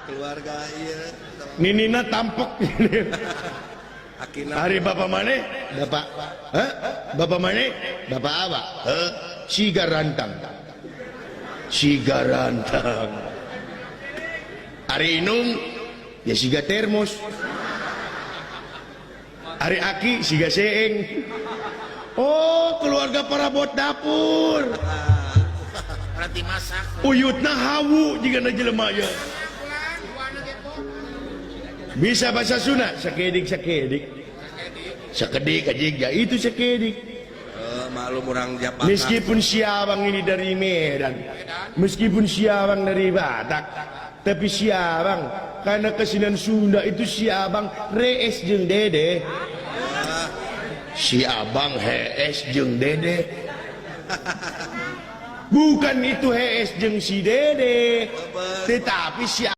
Keluarga iya. Ninina tampek. Akina. Ari bapak mana? Bapak, hah? Bapak mana? Bapak apa? Hah? Siga rantang. Siga rantang. Ari Inung ya siga termos. Ari Aki siga seeng. Oh, keluarga parabot dapur. Berarti masak. Uyutna hawu jiga na jelema ya. Bisa bahasa Sunda sakedik sakedik. Sakedik aja ya itu sakedik. Eh, maklum orang Jakarta. Meskipun si abang ini dari Medan, meskipun si abang dari Batak, tapi si abang karena kesenian Sunda itu si abang rees jeung dede. Si abang hees jeung dede. Bukan itu hees jeung si dede, tetapi si